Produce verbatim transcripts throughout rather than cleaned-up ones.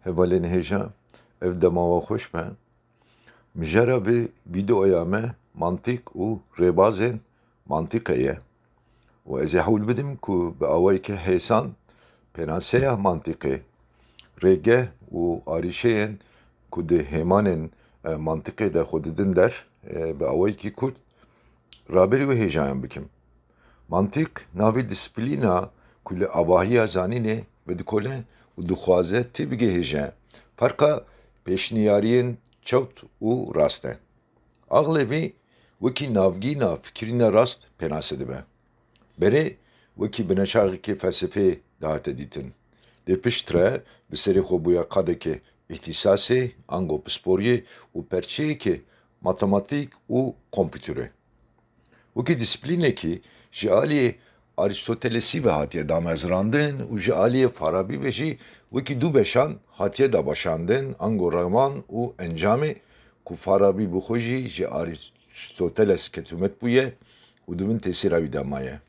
Hevalên hêja, ev dema we xweş be. Mijara vê vîdeoya me mantîk û rêbazên mantîqê ye. Û ez ê hewl bidim ku bi awayekî hêsan pênaseya mantîqê, rêgeh û arîşeyên ku di hêmanên, e, mantîqê de xwe didin der, e, bi awayekî kurt raberî wê hêjayan bikim. Mantîq navê disiplîna ku li avahiya zanînê vedikole û dixwaze têbigihêje ferqa pêşniyariyên çewt û rast e. Axlevî wekî navgîna fikirîna rast pênase dibe. Berê wekî bineçaxekê felsefeyê dihate dîtin. Lê piştre bi serê xwe bûye qadekê îhtîsasê, ango pisporiyê û perçeyekê matematîk û kompûterê. Wekî disiplînekî ji aliyê Arîstotelesî ve hatiye damezrandin û ji aliyê Farabî ve jî wekî du beşan hatiye dabeşandin, ango raman û encamê ku Farabî bi xwe jî ji Arîstoteles ketûmet bûye û di bin tesîra wî de maye.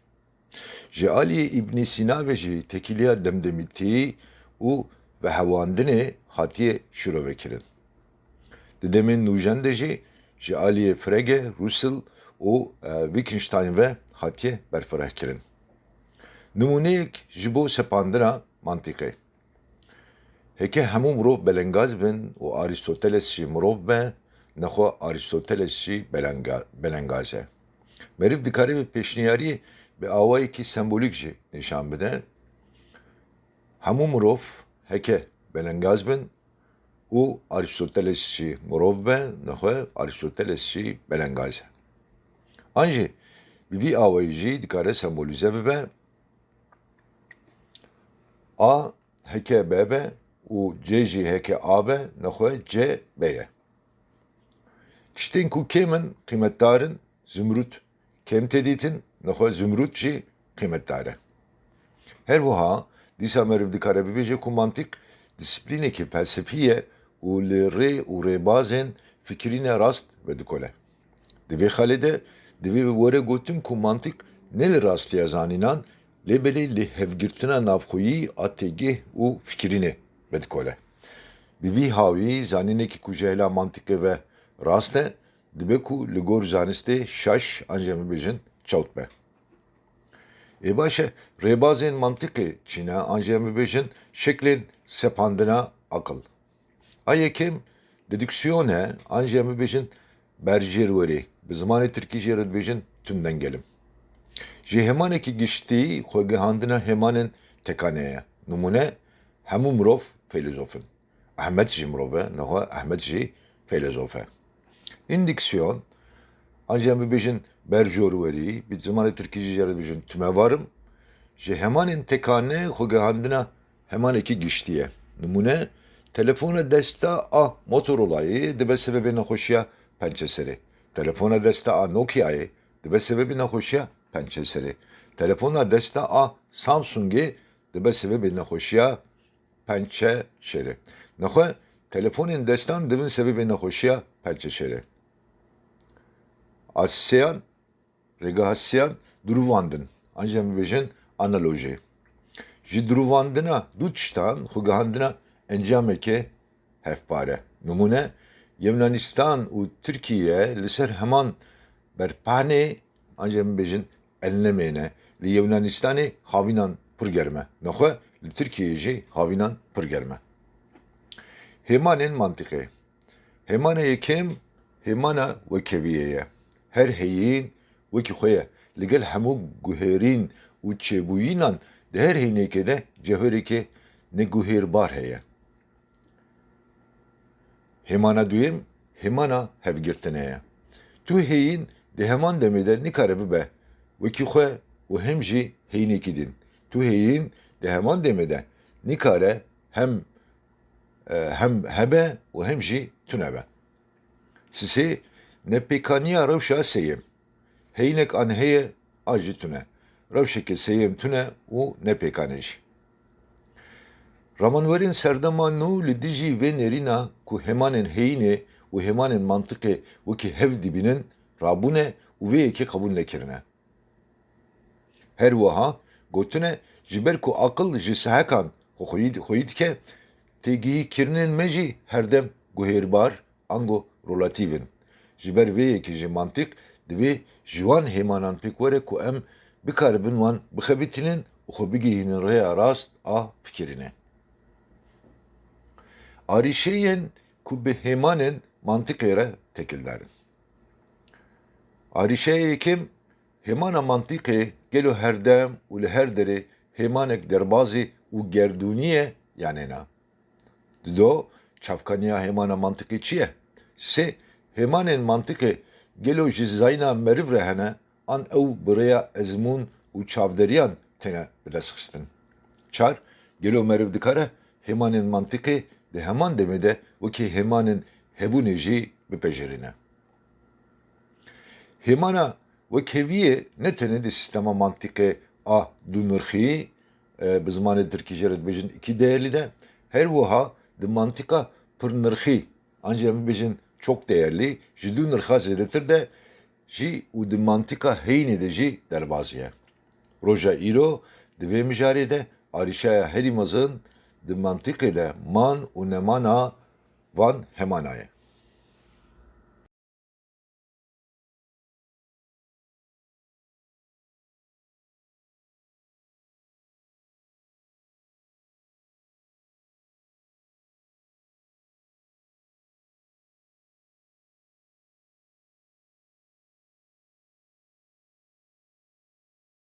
Ji aliyê Îbnî Sîna ve jî têkiliya demdemîtî û vehewandinê hatiye şirovekirin. Di demên nûjen de jî ji aliyê Frege, Russell û, e, Wittgenstein ve hatiye berfirehkirin. Nimûneyek ji bo sepandina mantîqê. Heke hemû mirov belengaz bin û Arîstoteles jî mirov be, nexwe Arîstoteles jî belenga-, belengaz e. Meriv dikare vê pêşniyariyê bi awayekî sembolîk jî nîşan bide. Hemû mirov heke belengaz bin û Arîstoteles jî mirov be, nexwe Arîstoteles jî belengaz e. An jî bi vî awayî jî dikare sembolîze bibe. A heke B be û C jî heke A be, nexwe C B ye. Tiştên ku kêm in, qîmetdar in, zimrût kêm tê dîtin, nexwe zimrût jî qîmetdar e. Her wiha dîsa meriv dikare bibêje ku mantîq disiplînekî felsefî ye û li rê û rêbazên fikirîne rast vedikole. Di vê xalê de divê were gotin ku mantîq ne li rastiya zanînan, lê belê li hevgirtina navxweyî a têgeh û fikirînê vedikole. Bi vî hawî zanînekî ku ji hêla mantîqê ve rast e, dibe ku li gor zanistê şaş an jî em bibêjin çewt be. Ê baş e, rêbazên mantîqê çi ne an jî em bibêjin şeklên sepandina aqil. A yekem dedûksiyon e, an jî em bibêjin berjêrwerî, bi zimanê tirkî jê re dibêjin tündengelim. Ji hêmanekî giştî xwegihandina hêmanên tekane ye. Nimûne, hemû mirov feylezof in. Ehmed jî mirov e, nexwe Ehmed jî feylezof e. Îndîksiyon, an jî em bibêjin berjorwerî, bi zimanê tirkî jî jê re dibêjin tümevarım, ji hemanên tekane xwegihandina hemanekî giştî ye. Nimûne, telefona desta a Motorola'yê dibe sebebê nexweşiya pençeserê. Telefona desta a Nokia'yê dibe sebebê nexweşiya pençeserê. Telefona desta a Samsungê dibe sebebê nexweşiya pençeşêrê. Nexwe telefonên destan dibin sebebê nexweşiya pençeşêrê. A sêyan, rêgeha sêyan, dirûvandin, an jî em bibêjin analojî. Ji dirûvandina du tiştan xwegihandina encameke hevpar e. Nimûne, Yewnanistan û Tirkiye li ser heman berpanê, an jî em bibêjin elnemê ne. Li Yewnanistanê havînan pir germ e. Nexwe li Tirkiyeyê jî havînan pir germ e. Hêmanên mantîqê. Hêmana yekem hêmana wekheviyê ye. Her heyîn wekî xwe ye. Li gel hemû guhêrîn û çêbûyînan di her heyînekê de cewhereke neguhêrbar heye. Hêmana duyem hêmana hevgirtinê ye. Tu heyîn di heman demê de nikare bibe wekî xwe û hem jî heyînekî din. Tu heyîn di heman demê de nikare hem, e, hem hebe û hem jî tune be. Sisê, nepêkaniya rewşa sêyem. Heyînek an heye, an jî tune. Rewşeke sêyem tune û nepêkan e jî. Ramanwerên serdema nû li dijî vê nêrîna ku hêmanên heyînê û hêmanên mantiqê wekî hev dibînin, rabûne û vê yekê qebûl nekirine. Her wiha gotine, ji ber ku aqil ji sihekan xwe xweyî, xweyî dike, têgihîkirinên me jî herdem guhêrbar, ango relatîv in. Ji ber vê yekê jî mantîq divê ji wan hêmanan pêk were ku em bikaribin wan bixebitînin û xwe bigihînin rêya rast a fikirînê. Arîşeyên ku bi hêmanên mantîqê re tekildar in. Arîşeya yekem, hêmana mantîqê gelo herdem û li her derê hêmanek derbazî û gerdûnî ye yanê na? Dido, çavkaniya hêmana mantîqê çi ye? Sê, hêmanên mantîqê gelo ji zayna meriv re hene an ew bi rêya ezmûn û çavderiyan têne bidestxistin? Çar, gelo meriv dikare hêmanên mantîqê di heman demê de wekî hêmanên hebûnê jî bipejirîne? Hêmana wekheviyê ne tenê di sîstema mantîqê a dunirxî, e, bi zimanê tirkî jê re dibêjin iki değerli de, her wiha di mantîqa pirnirxî, an jî em bibêjin çok değerli, ji du nirxa zêdetir de jî û di mantîqa heyînê de jî derbazî ye. Roja îro di vê mijarê de arîşeya herî mezin di mantîqê de man û nemana van hemana ye.